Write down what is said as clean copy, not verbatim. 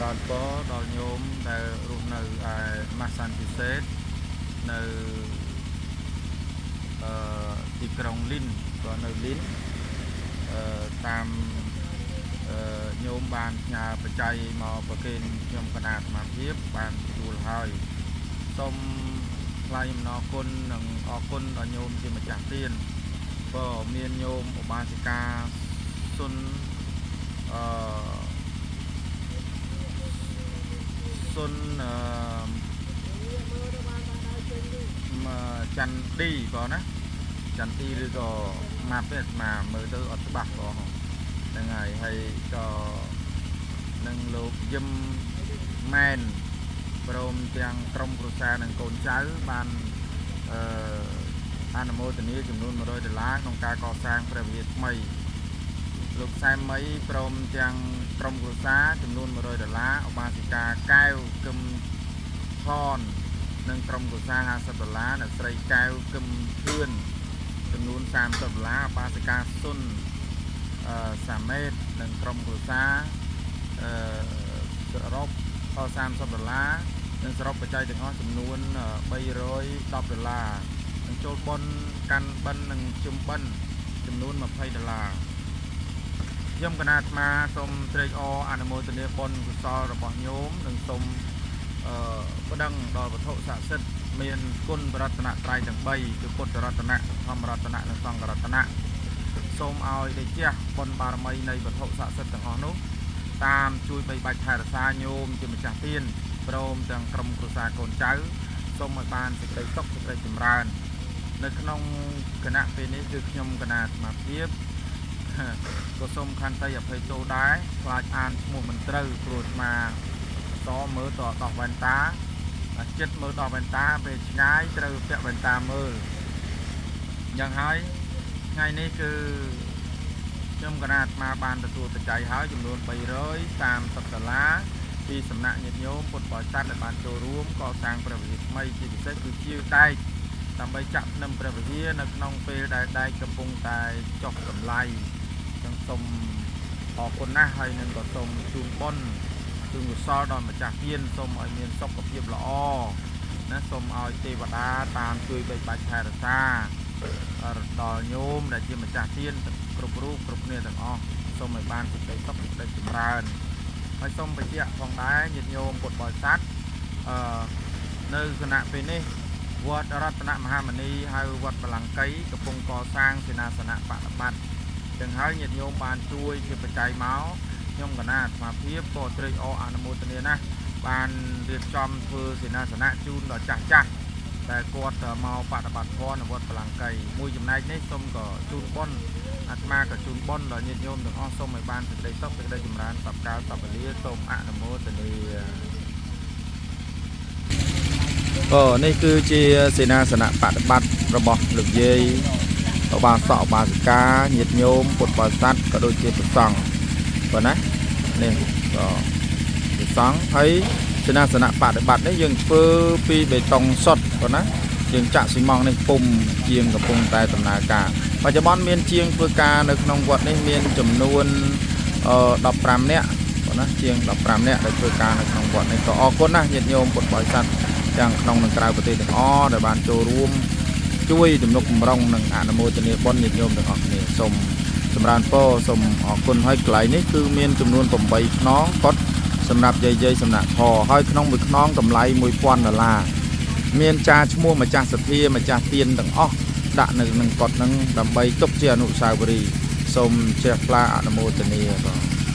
រើនពរដល់ញោមដែលរស់នៅឯម៉ាសានជូសេតនៅអឺទីក្រុងលីនក៏នៅលីនអឺតាមអឺញោមបានផ្ញើបច្ច័យមកប្រគេនខ្ញុំគណៈអាត្មាភាពបានទទួលហើយសូមថ្លែងអំណរគុណនិងអរគុណដល់ញោមជាម្ចាស់ទានក៏មានញោមឧបាសិកាសុនអឺសុនអឺចន្ទឌីបងណាចន្ទទីឬក៏ម៉ាប់ទេអាត្មាមើលទៅអត់ច្បាស់បងហ្នឹងហើយហើយក៏នឹងលោកយឹមម៉ែនព្រមទាំងក្រុមគ្រួសារនិងកូនចៅបានអឺអនុមោទនាចំនួន100ដុល្លារក្នុងការកសាងព្រះវិហារថ្មីលោកសែមមីព្រមទាំងក្រុមគ្រួសារចំនួន100ដុល្លារឧបាសិកាកែវគឹមថននិងក្រុមគ្រួសារ50ដុល្លារអ្នកស្រីកែវគឹមធឿនចំនួន30ដុល្លារឧបាសិកាសុនអឺសាមេតនិងក្រុមគ្រួសារអឺសរុប30ដុល្លារនិងសរុបបច្ច័យទាំងអស់ចំនួន310ដុល្លារនិងចូលបុណ្យកាន់បិណ្ឌនិងជុំបិណ្ឌចំនួន20ដុល្លារខ្ញុំគណៈអាត្មាសូមត្រេកអរអនុមោទនាបុណ្យកុសលរបស់ញោមនិងសូមអឺប្តឹងដល់វត្ថុស័ក្តិសិទ្ធិមានគុណបរតនត្រ័យទាំង3គឺពុទ្ធរតនៈធម្មរតនៈនិងសង្ឃរតនៈសូមឲ្យដេជះបុណ្យបារមីនៃវត្ថុស័ក្តិសិទ្ធិទាំងអស់នោះតាមជួយបីបាច់ថែរក្សាញោមជាម្ចាស់ទានព្រមទាំងក្រុមគ្រួសារកូនចៅសូមឲ្យបានសេចក្តីសុខសេចក្តីចម្រើននៅក្នុងគណៈពេលនេះគឺខ្ញុំគណៈអាត្មាភាពក៏សូមខន្តីអភ័យទោសដែរខ្លាចអានឈ្មោះមិនត្រូវព្រោះអាត្មាតមើលតដោះវ៉ែនតាចិត្តមើលដោះវ៉ែនតាពេលឆ្ងាយត្រូវពាក់វ៉ែនតាមើលយ៉ាងហើយថ្ងៃនេះគឺខ្ញុំគណៈអាត្មាបានទទួលបច្ច័យហើយចំនួន330ដុល្លារពីសំណាក់ញាតិញោមពុទ្ធបរិស័ទដែលបានចូលរួមកសាងព្រះវិហារថ្មីជាពិសេសគឺជាដែកដើម្បីចាក់ភ្នឹមព្រះវិហារនៅក្នុងពេលដែលដែកកំពុងតែចុះតម្លៃចឹងសូមអរគុណណាស់ហើយនឹងក៏សូមជូនបុណ្យជូនកុសលដល់ម្ចាស់ទានសូមឲ្យមានសុខភាពល្អណាសូមឲ្យទេវតាតាមជួយបីបាច់ថែរក្សាដល់ញោមដែលជាម្ចាស់ទានគ្រប់រូបគ្រប់គ្នាទាំងអស់សូមឲ្យបានសេចក្តីសុខសេចក្តីចម្រើនហើយសូមបញ្ជាក់ផងដែរញាតិញោមពុទ្ធបរិស័ទអឺនៅគណៈពេលនេះវត្តរតនមហាមនីហៅវត្តបលង្កីកំពុងកសាងសេនាសនៈបដិបត្តិចឹងហើយញាតិញោមបានជួយជាបច្ច័យមកខ្ញុំកណាអាត្មាភាពក៏ត្រេកអរអនុមោទនាណាស់បានរៀបចំធ្វើសេនាសនៈជូនដល់ចាស់ចាស់ដែលគាត់មកបដិបត្តិធម៌នៅវត្តបលង្កីមួយចំណែកនេះសូមក៏ជូនបុណ្យអាត្មាក៏ជូនបុណ្យដល់ញាតិញោមទាំងអស់សូមឲ្យបានសេចក្តីសុខសេចក្តីចម្រើនសពកាលសពវេលាសូមអនុមោទនាអូនេះគឺជាសេនាសនៈបដិបត្តិរបស់លោកយាយឧបាសកឧបាសិកាញាតិញោមពុទ្ធបរិស័ទក៏ដូចជាព្រះសង្ឃប៉ុណ្ណានេះក៏ព្រះសង្ឃហើយសេនាសនៈបដិបត្តិនេះយើងធ្វើពីបេតុងសុទ្ធប៉ុណ្ណាយើងចាក់ស៊ីម៉ងត៍នេះពុំជាងកំពុងតែដំណើរការបច្ចុប្បន្នមានជាងធ្វើការនៅក្នុងវត្តនេះមានចំនួន15នាក់ប៉ុណ្ណាជាង15នាក់ដែលធ្វើការនៅក្នុងវត្តនេះក៏អរគុណណាស់ញាតិញោមពុទ្ធបរិស័ទទាំងក្នុងនិងក្រៅប្រទេសទាំងអស់ដែលបានចូលរួមជួយទំនុកបំរុងនិងអនុមោទនាបុណ្យញាតិញោមទាំងអស់គ្នាសូមចម្រើនពរសូមអរគុណហើយកន្លែងនេះគឺមានចំនួន8ខ្នងកុដសម្រាប់យាយយាយសំណាក់ធហើយក្នុងមួយខ្នងតម្លៃ1000ដុល្លារមានចាឈ្មោះម្ចាស់សទ្ធាម្ចាស់ទានទាំងអស់ដាក់នៅនឹងកុដនឹងដើម្បីទុកជាអនុស្សាវរីយ៍សូមជ្រះថ្លាអនុមោទនាបាទ។